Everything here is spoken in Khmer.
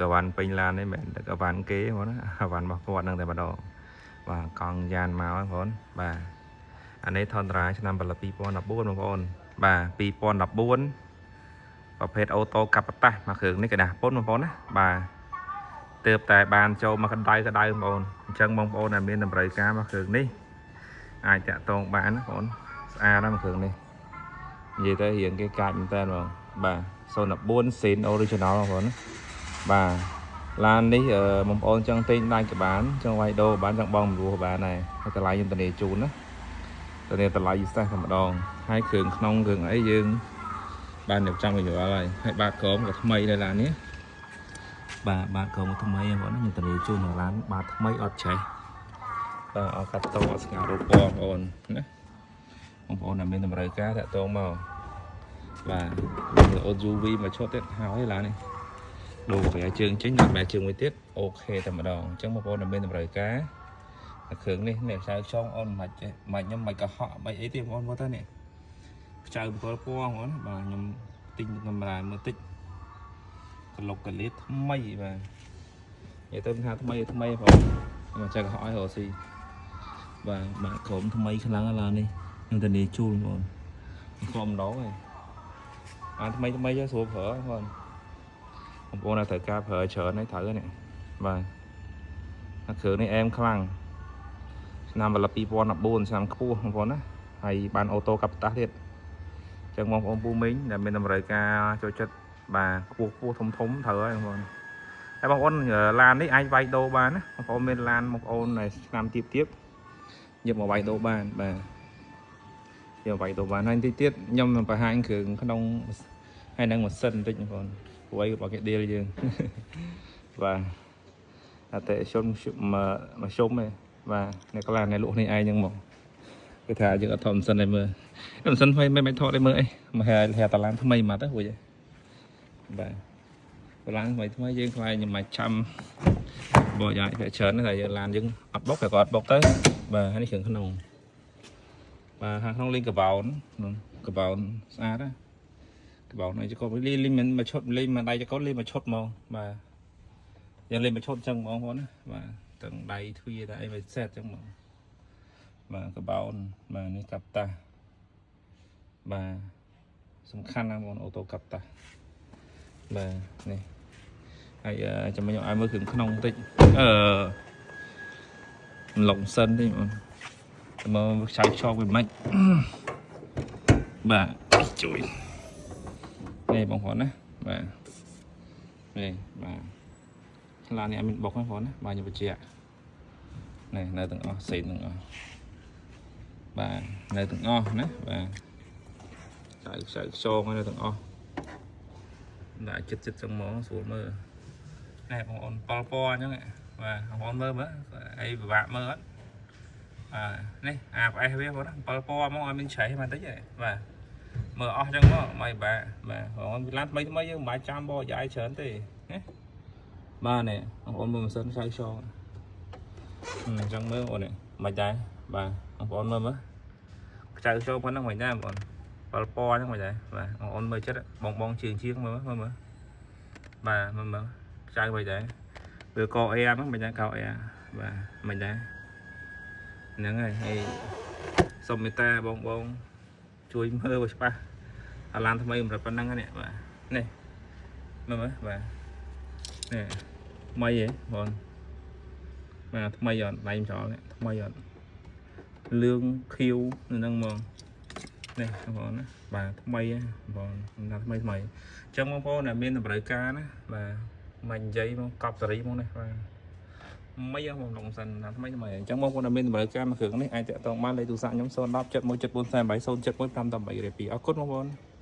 អីវ៉ាន់ពេញឡាននេះមិនមែនដឹកអីវ៉ាន់គេបងណាអីវ៉ាន់របស់គាត់ហ្នឹងតែម្ដងបាទកង់យ៉ានមកហ្នឹងបងបាទអានេះថនត្រាឆ្នាំផលិត2014បងប្អូនបាទ2014ប្រភេទអូតូកាប់ប៉តាសមួយគ្រឿងនេះក្រដាសពុនបងប្អូនណាបាទទើបតែបានចូលមកក្តៅក្តៅបងប្អូនអញ្ចឹងបងប្អូនដែលមានតម្រូវការមួយគ្រឿងនេះអាចតាក់ទងបានណាបងប្អូនស្អាតណាស់មួយគ្រឿងនេះនិយាយទៅរៀងគេកាចមែនតើបងបាទ014ស៊ីន original បងប្អូនណាបាទឡាននេះអឺបងប្អូនចង់ទិញដាច់ក៏បានចង់វាយដូរក៏បានចង់បងមរោះក៏បានដែរហើយតម្លៃខ្ញុំធានាជូនណាធានាតម្លៃពិសេសតែម្ដងហើយគ្រឿងក្នុងគ្រឿងអីយើងបានរៀបចំរួចរាល់ហើយហើយបាតក្រោមក៏ថ្មីដែរឡាននេះបាទបាតក្រោមក៏ថ្មីហ្នឹងបងណាខ្ញុំធានាជូនឡានបាតថ្មីអត់ឆេះបាទអត់កាត់តអត់ស្ងោររូបបងប្អូនណាបងប្អូនដែលមានតម្រូវការតាក់ទងមកបាទអូ UV មួយឈុតទៀតហើយឡាននេះដូរប្រែជើងចេញដាក់បែរជើងមួយទៀត OK តែម្ដងអញ្ចឹងបងប្អូនដែលមានតម្រូវការតែគ្រឿងនេះនេះខ្ចៅខ្យងអូនមិនចេះមិនខ្ញុំមិនកុហកមិនអីទេបងប្អូនមើលទៅនេះខ្ចៅ7ពណ៌បងប្អូនបាទខ្ញុំទិញកាមេរ៉ាមើលតិចក្លុកកលៀតថ្មីបាទនិយាយទៅថាថ្មីថ្មីបងខ្ញុំចេះកុហកឲ្យរកស៊ីបាទបាទក្រុមថ្មីខ្លាំងណាស់នេះខ្ញុំធានាជូនបងប្អូនខំម្ដងឯងអាថ្មីថ្មីចុះស្រួលប្រើបងប្អូនបងប្អូនដែលត្រូវការប្រើច្រើនហើយត្រូវនេះបាទអាគ្រឿងនេះអែមខ្លាំងឆ្នាំផលិត2014ឆ្នាំខ្ពស់បងប្អូនណាហើយបានអូតូកាប់តាសទៀតអញ្ចឹងបងប្អូនពូមីងដែលមានតម្រូវការចូលចិត្តបាទខ្ពស់ខ្ពស់ធំធំត្រូវហើយបងប្អូនហើយបងប្អូនឡាននេះអាចវាយដូរបានណាបងប្អូនមានឡានបងប្អូនដែលឆ្នាំទៀបទៀបយកមកវាយដូរបានបាទយកវាយដូរបានហើយបន្តិចទៀតខ្ញុំនឹងបង្ហាញគ្រឿងក្នុងហើយនឹងម៉ាស៊ីនបន្តិចបងប្អូនព្រោះអីរបស់គេដៀលយើង បាទអតិជនមកជុំឯងបាទអ្នកខ្លះអ្នកលក់នេះឯងហ្នឹងមកគឺថាយើងអត់ថតម៉ាស៊ីនឲ្យមើលម៉ាស៊ីនថ្មីមិនមិនថតឲ្យមើលអីមកហែហែតាឡានថ្មីមកទៅរួចហើយបាទឡានថ្មីថ្មីយើងខ្លាចខ្ញុំមកចាំបកយ៉ាយច្រើនតែយើងឡានយើងអត់បុកតែក៏អត់បុកទៅបាទហើយនេះគ្រឿងក្នុងបាទខាងក្នុងលេងកបោនកបោនស្អាតណាកបោននេះចកលីលីមិនមកឈុតលេងមកដៃចកលេងមកឈុតហ្មងបាទយើងលេងមកឈុតចឹងហ្មងបងណាបាទទាំងដៃទ្វារតែអីមកសេតចឹងហ្មងបាទកបោនបាទនេះកាប់តាបាទសំខាន់ណាស់បងអូតូកាប់តាបាទនេះហើយចាំខ្ញុំឲ្យមើលគ្រឿងក្នុងបន្តិចអឺឡុងសិនតិចបងមើលខ្ចៅខ្យងវាមិនបាទជួយនេះបងប្អូនណាបាទនេះបាទឡាននេះអត់មានបុកទេបងប្អូនណាបាទខ្ញុំបញ្ជាក់នេះនៅទាំងអស់សេនទាំងអស់បាទនៅទាំងអស់ណាបាទចៅខ្ចៅខ្យងនៅទាំងអស់ដាក់ចិត្តចិត្តចឹងហ្មងស្រួលមើលនេះបងប្អូនប៉ល់ពណ៌អញ្ចឹងបាទបងប្អូនមើលមើលអីពិបាកមើលអត់បាទនេះអាផ្អេសវាបងណា7ពណ៌ហ្មងឲ្យមានច្រេះបន្តិចហ៎បាទមើលអស់ចឹងមកមិនបាក់បាទបងប្អូនឡានថ្មីថ្មីយើងមិនបាច់ចាំបកយាយច្រើនទេណាបាទនេះបងប្អូនមើលម៉ាស៊ីនខ្ចៅខ្យងអញ្ចឹងមើលបងប្អូននេះមិនដែរបាទបងប្អូនមើលមើលខ្ចៅខ្យងប៉ុណ្ណឹងមិនដែរបងប្អូន7ពណ៌អញ្ចឹងមិនដែរបាទបងប្អូនមើលចិត្តបងបងជាងជាងមើលមើលមើលបាទមើលមើលខ្ចៅមិនដែរវាកអែហ្នឹងមិនដែរកអែបាទមិនដែរហ្នឹងហើយហើយសូមមេត្តាបងបងជួយមើលឲ្យច្បាស់អាឡានថ្មីកម្រិតប៉ុណ្ណឹងនេះបាទនេះមើលមើលបាទនេះថ្មីហ៎បងបាទថ្មីអត់ដៃចោលនេះថ្មីអត់លឿងខៀវនៅហ្នឹងហ្មងនេះបងប្អូនណាបាទថ្មីហ៎បងប្អូនថាថ្មីថ្មីអញ្ចឹងបងប្អូនដែលមានតម្រូវការណាបាទមិននិយាយមកកប់សេរីមកនេះបាទមិនអស់បងឡុងសិនណាថ្មីថ្មីអញ្ចឹងបងប្អូនដែលមានតម្រូវការមួយគ្រឿងនេះអាចតាក់ទងបានលេខទូរស័ព្ទខ្ញុំ010 71748 071 518 2អរគុណបងប្អូន។